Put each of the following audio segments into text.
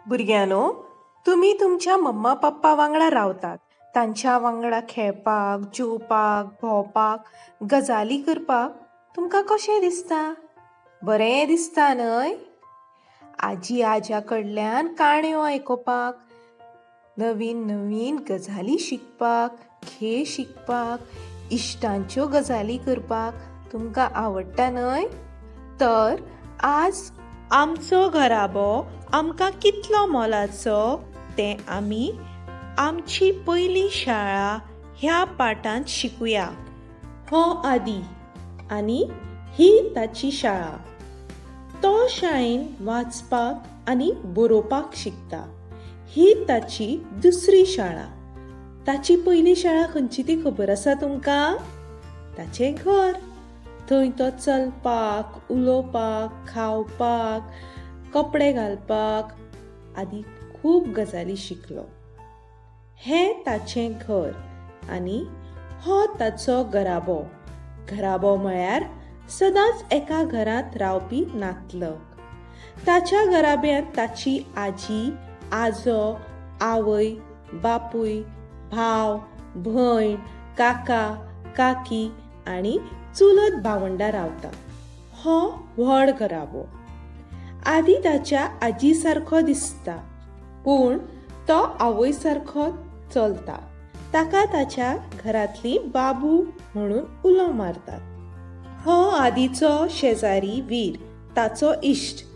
भुरग्यांनो, तुमी तुमच्या मम्मा पप्पा वांगडा रावतात. तांच्या वांगडा खेळपाक, जेवपाक, भोंवपाक, गजाली करपाक तुमकां कशें दिसता? बरें दिसता न्हय? आजी आज्या कडल्यान काणयो आयकुपाक, नवीन नवीन गजाली शिकपाक, खेळ शिकपाक, इश्टांच्यो गजाली करपाक तुमकां आवडटा न्हय? तर आज आमचो घराबो आमकां कितलो मोलाचो तें आमी आमची पयली शाळा ह्या पाठांत शिकुया. हो आदी आनी ही ताची शाळा. तो शाळेन वाचपाक आनी बरोवपाक शिकता. ही ताची दुसरी शाळा. ताची पयली शाळा खंयची ती खबर आसा तुमकां? ताचें घर. थंय तो चलपाक, उलोवपाक, खावपाक, कपडे घालपाक आदी खूब गजाली शिकलो. हें ताचें घर आनी हो ताचो घराबो. घराबो म्हळ्यार सदांच एका घरांत रावपी नातलग. ताच्या घराब्यांत ताची आजी, आजो, आवय, बापूय, भाव, भयण, काका, काकी आनी चुलत भावंडा रावता. हो व्हड घराबो. आदी ताच्या आजी सारको दिसता, पूण तो आवय सारको चलता. ताका ताच्या घरांतली बाबू म्हणून उलो मारतात. हो आदीचो शेजारी वीर, ताचो इश्ट.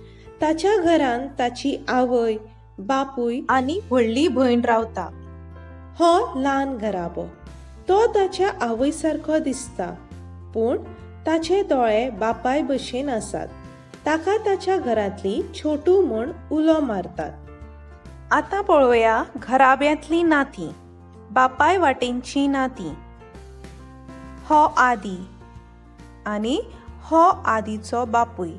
ताच्या घरांत ताची आवय, बापूय आनी व्हडली भयण रावता. हो ल्हान घराबो. तो ताच्या आवय सारको दिसता, पूण ताचे दोळे बापाय भशेन आसात. ताका ताच्या घरांतली छोटू म्हूण उलो मारतात. आतां पळोवया घराब्यांतलीं नातीं. बापाय वाटेनचीं नातीं. हो आदी आनी हो आदीचो बापूय.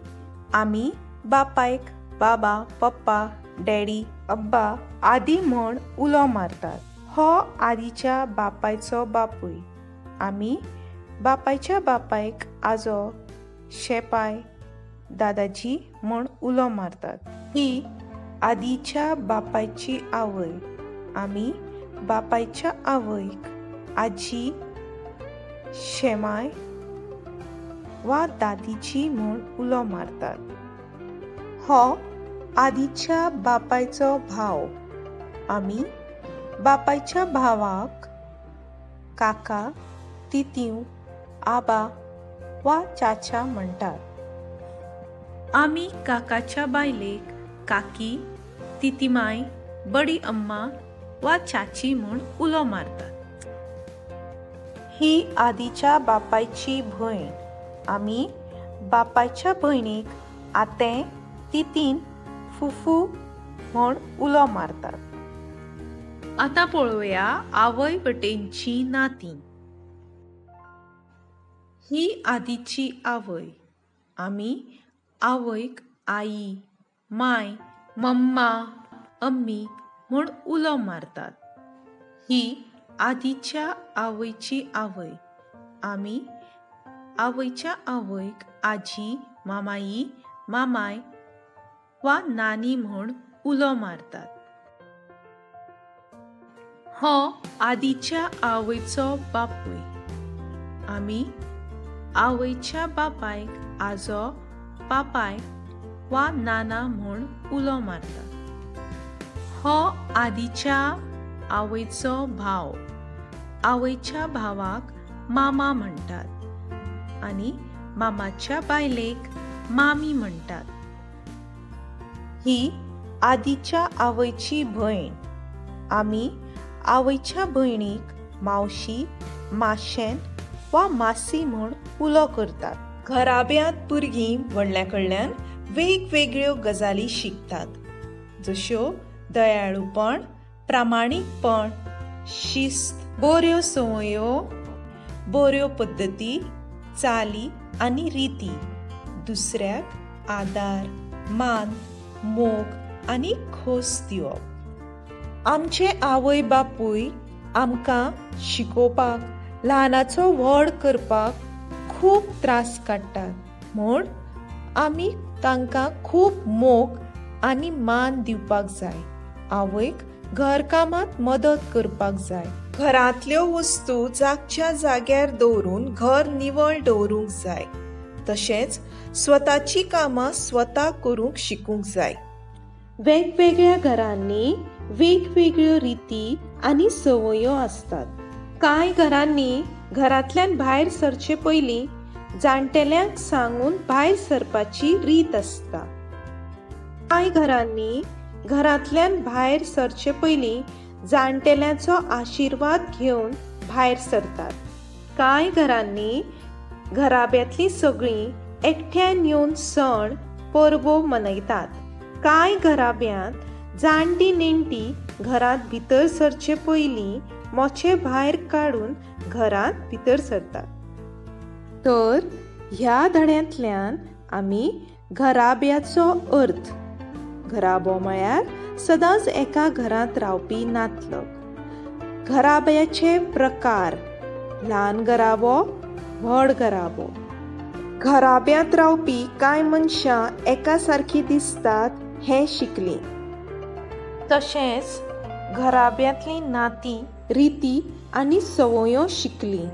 आमी बापायक बाबा, पप्पा, डॅडी, अब्बा आदी म्हूण उलो मारतात. हो आदीच्या बापायचो बापूय. आमी बापायच्या बापायक आजो, शेपाय, दादाजी म्हूण उलो मारतात. ही आदीच्या बापायची आवय. आमी बापायच्या आवयक आजी, शेमाय वा दादीची म्हूण उलो मारतात. हो आदीच्या बापायचो भाव. आमी बापायच्या भावाक काका, तितीव, आबा वा चाचा म्हणटात. आमी काकाच्या बायलेक काकी, तितीमाय, बडी अम्मा वा चाची म्हूण उलो मारतात. ही आदीच्या बापायची भयण. आमी बापायच्या भयणीक आतें, तितीन, फुफू म्हूण उलो मारतात. आतां पळोवया आवय वटेनची नातीं. ही आदीची आवय. आमी आवयक आई, माय, मम्मा, अम्मी म्हूण उलो मारतात. ही आदीच्या आवयची आवय. आमी आवयच्या आवयक आजी, मामाई, मामाय वा नानी म्हूण उलो मारतात. हो आदीच्या आवयचो बापूय. आमी आवयच्या बापायक आजो, पापाय वा नाना म्हूण उलो मारतात. हो आदीच्या आवयचो भाव. आवयच्या भावाक मामा म्हणटात आनी मामाच्या बायलेक मामी म्हणटात. ही आदीच्या आवयची भयण. आमी आवयच्या भयणीक मावशी, माशेन वा मासी म्हूण उलो करतात. घराब्यांत भुरगीं व्हडल्या कडल्यान वेगवेगळ्यो गजाली शिकतात, जश्यो दयाळूपण, प्रामाणीकपण, शिस्त, बऱ्यो संवयो, बऱ्यो पद्दती, चाली आनी रिती, दुसऱ्याक आदार, मान, मोग आनी खोस दिवप. आमचे आवय बापूय आमकां शिकोवपाक, ल्हानाचो व्हड करपाक खूब त्रास काडटात, म्हूण आमी तांकां खूब मोग आनी मान दिवपाक जाय. आवयक घरकामांत मदत करपाक जाय. घरांतल्यो वस्तू जागच्या जाग्यार दवरून घर निवळ दवरूंक जाय. तशेंच स्वताची कामां स्वता करूंक शिकूंक जाय. वेगवेगळ्या घरांनी वेगवेगळ्यो रिती आनी संवयो आसतात. कांय घरांनी घरांतल्यान भायर सरचे पयलीं जाणटेल्यांक सांगून भायर सरपाची रीत आसता. कांय घरांनी घरांतल्यान भायर सरचे पयलीं जाणटेल्यांचो आशिर्वाद घेवन भायर सरतात. कांय घरांनी घराब्यांतलीं सगळीं एकठांय येवन सण परबो मनयतात. कांय घराब्यांत जाणटी नेणटी घरांत भितर सरचे पयलीं मोचे भायर काडून घरांत भितर सरतात. तर ह्या धड्यांतल्यान आमी घराब्याचो अर्थ, घराबो म्हळ्यार सदांच एका घरांत रावपी नातलग, घराब्याचे प्रकार, ल्हान घराबो, व्हड घराबो, घराब्यांत रावपी कांय मनशां एका सारकीं दिसतात हें शिकलीं. तशेंच घराब्यांतलीं नातीं, रिती आनी संवयो शिकलीं.